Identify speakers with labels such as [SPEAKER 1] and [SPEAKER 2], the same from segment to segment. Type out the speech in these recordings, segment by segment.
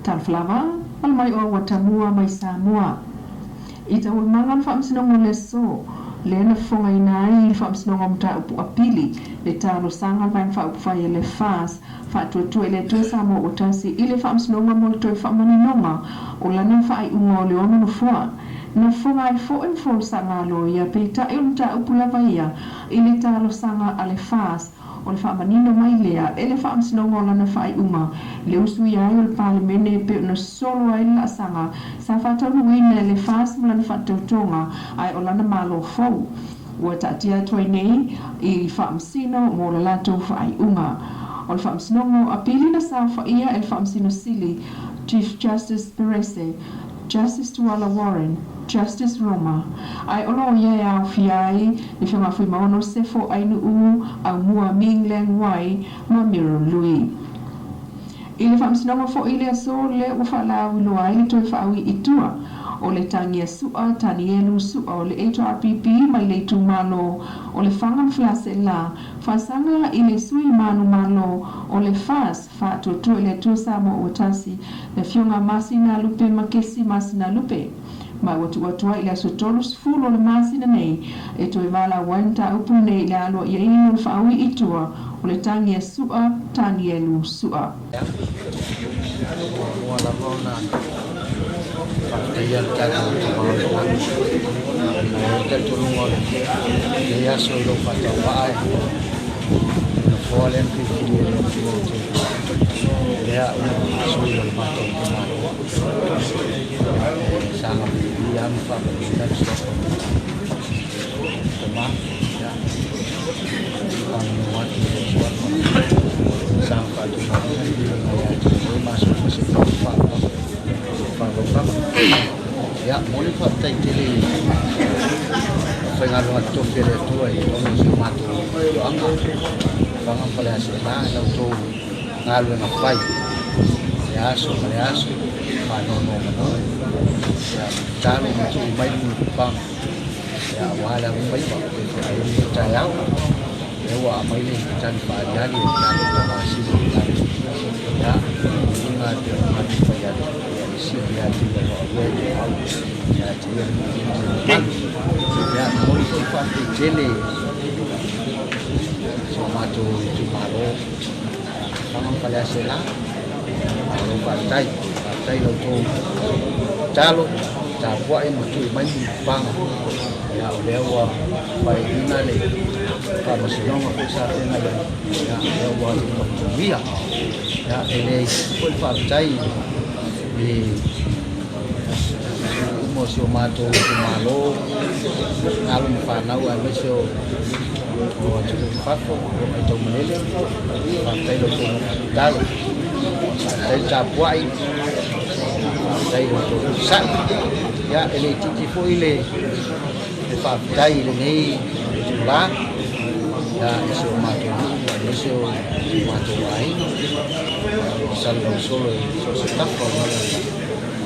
[SPEAKER 1] Talofa lava, pale mai oe ua tamua mai Samoa. I taualumaga o le Faamasinoga o le aso, lea na fofogaina ai le Faamasinoga o Mataupu Apili le talosaga a le Vaega Faaupufai a le FAS Faatuatua i le Atua Samoa ua Tasi i le Faamasinoga mo le toe faamaninoga o lana faaiuga o le ono nofoa. Na fofoga ai foi ma folasaga a loia, peitai o le mataupu lava ia i le talosaga a le FAS o le faamanino mai lea e le Faamasinoga o lana faaiuga le usuia ai o le Palemene e pei ona sosolo ai le laasaga sa faataunuuina e le FAS ma lana faatautoga ae o lana Malo fou ua taatia atu ai nei i Faamasino mo le latou faaiuga. O le Faamasinoga o Apili na saofaia e le Faamasino Sili, Chief Justice Perese, Justice Tuala Warren, Justice Roma, ae o loia e aofia ai le Afioga Fuimaono Sefo Ainuu, Aumua Ming Leng Wai ma Muriel Lui. I le Faamasinoga foi i le aso lea ua faalauiloa ai le toe faaui i tua o le Tagia Su'a Tanielu Su'a o le HRPP mai le itumalo o Lefaga ma Faleaseela, faasaga i le sui manumalo o le FAS Faatuatua i le Atua Samoa ua Tasi, le Afioga Masinalupe Makesi Masinalupe. Ma ua tuu atu ai i le aso 30 o le masina nei e toe valaau ai le mataupu lenei i le aloaiaina o le faaui i tua o le tagi a Su'a Tanielu Su'a.
[SPEAKER 2] Muamua lava ona faafetaia le tatou Tama o le Lagi, ona e i ai le talitonuga o lenei aso i lou faatauvaa e nofoa lea na filifili e le Atua ou te lea au sui o le matou itumalo. E saga viivii lava ma faamanuiaina le suafa o le Tama. Ia, faamanu atu i lou suafa, saga faatumaia le viiga ia te oe ma aso uma seia faavavau lava. Ia, momoli le faafetai tele i aufaigaluega totofi a le Atua i totonu o si o matou afioaga, Lefaga ma Faleaseela, i la outou galuega fai i le aso ma le aso, faanonomanu, ia, tatalo ma tuu mai le mulipapaga, ia, aua le alofaiva e pei foi ona i ai lenei taeao. Lea ua aumai le tali faaaliali a le tatou Tama Sili i le lagi. Ia, o uiga e pei ona matou fai atu, ia e sili atu i lo avea i tumau ia te ia le viiga ma le mamalu. Ia, momoli foi le faafetai tele i si o matou itumalo, Lefaga ma Faleaseela. Malo faafetai, faafetai i la outou tatalo, tapuai ma tui mai mulipapaga. Ia, o lea ua faaiuina le faamasinoga foi sa feagai ai, ia, o lea ua manuia. Ia, e le itiiti foi le faafetai i sui uma o si o matou itumalo, alo ma fanau aemaise o atunuu i fafo o lo o faitau malele. Faafetai i la outou tatalo, faafetai le tapuai, faafetai i la outou onosai. Ia, e le itiiti foi le faafetai i lenei itula i si o matou nuu aemaise o si o matou aiga o lo o salelausolo i so o se tafa o lenei lalolagi.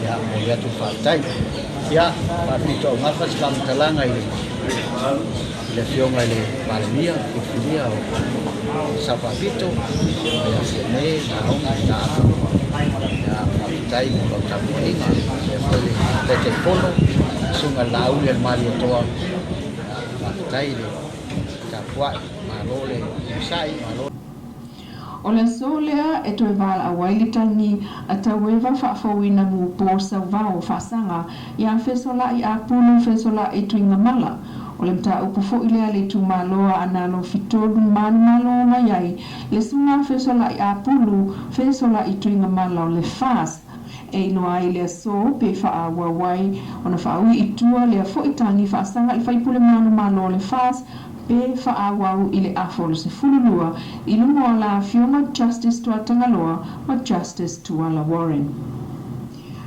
[SPEAKER 2] Ia, momoli atu le faafetai. Ia, faapitoaugafa se faamatalaga i le Afioga i le Palemia, filifilia o Sao Faapito, ia Fiame, Naomi, Taamu. Ia, faafetai mo lau tapuaiga. Faapea foi le Taitaifono, Susuga i le Laauli a le Malietoa. Ia, faafetai le tapuai, malo le onosai, malo.
[SPEAKER 1] O le aso lea e toe valaau ai le tagi a Taueva faafouina mupo sauvao faasaga ia Fesolai Apulu Fesolai Tuigamala. O le mataupu foi lea a le itumalo a Analo Fitolu manumalo mai ai le suga Fesolai Apulu Fesolai Tuigamala o le FAS e iloa ai le aso pe faaauau ai ona faaui i tua lea foi tagi faasaga i le faipule manumalo o le FAS pe faaauau i le afa o le 12 i luga o la Afioga Justice Tuatagaloa ma Justice Tuala Warren.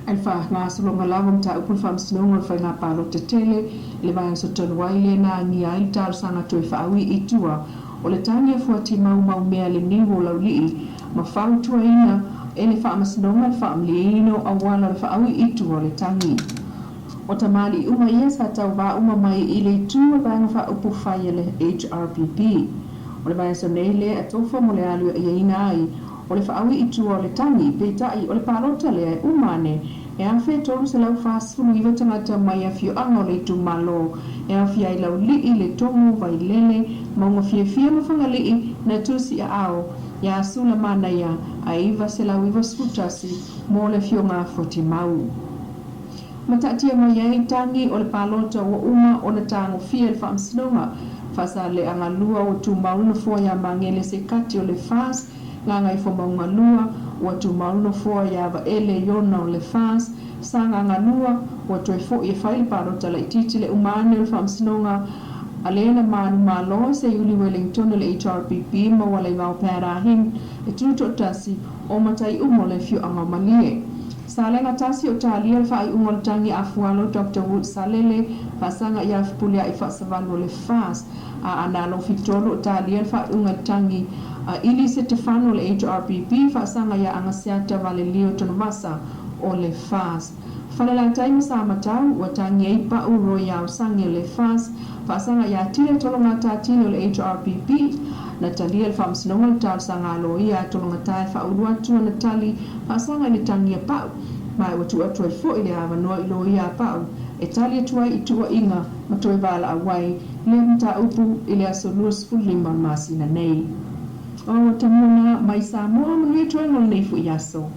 [SPEAKER 1] I le faagasologa lava o mataupu o le Faamasinoga o le Faiga Palota Tele i le vaiaso talu ai lea na agia ai le talosaga toe faaui i tua o le tagi a Fuati Maumau Mea le niu o Laulii ma fautuaina e le Faamasinoga le faamalieina o auala o le faaui i tua o le tagi. O tamalii uma ia sa tauvā uma mai i le itu o le Vaega Faaupufai a le HRPP. O le vaiaso nei lea e tofa mo le alu e aiaina ai o le faaui i tua o le tagi, peitai o le palota lea e uma ane e 1349 tagata mai afioaga o le itumalo e aofia ai Laulii, Letogo, Vailele, Maugafiafia ma Fagalii na tusi aao ia Sulamanaia ae 991 mo le afioga Fuatimau. Mataatia mai ai tagi o le palota ua uma ona tagofia e le Faamasinoga Faasalelega 2 ua tumau le nofoa ia Magele Sekati o le FAS, Gagaifomauga 2 ua tumau le nofoa ia Vaele Iona o le FAS, Sagaga 2 ua toe foi e fai le palota laitiiti le uma ane o le Faamasinoga a lea na manumalo Seiuli Wellington o le HRPP ma Walaivao Pat Ah Hing e tutoatasi o matai uma o le afioaga o Malie. Salega 1 o talia le faaiuga o le tagi afualo Dr Wood Salele faasaga ia Fepuleai Faasavalu o le FAS, a Aana Alofi 3 o talia le faaiuga i le tagi a Ili Setefano o le HRPP faasaga ia Agaseata Valelio Tanuvasa o le FAS. Falelatai ma Samatau ua tagi ai Pau Royal Sagi o le FAS faasaga ia Tile Tologata Tile o le HRPP. Na talia le Faamasinoga le talosaga a loia a Tologata e faaulu atu ana tali faasaga i le tagi a Pau, ma ua tuu atu ai fo'i le avanoa i loia a Pau e tali atu ai i tuuaiga ma toe valaau ai lea mataupu i le aso 25 o le masina nei. O ua tamua mai Samoa, manuia toega o lenei fo'i aso.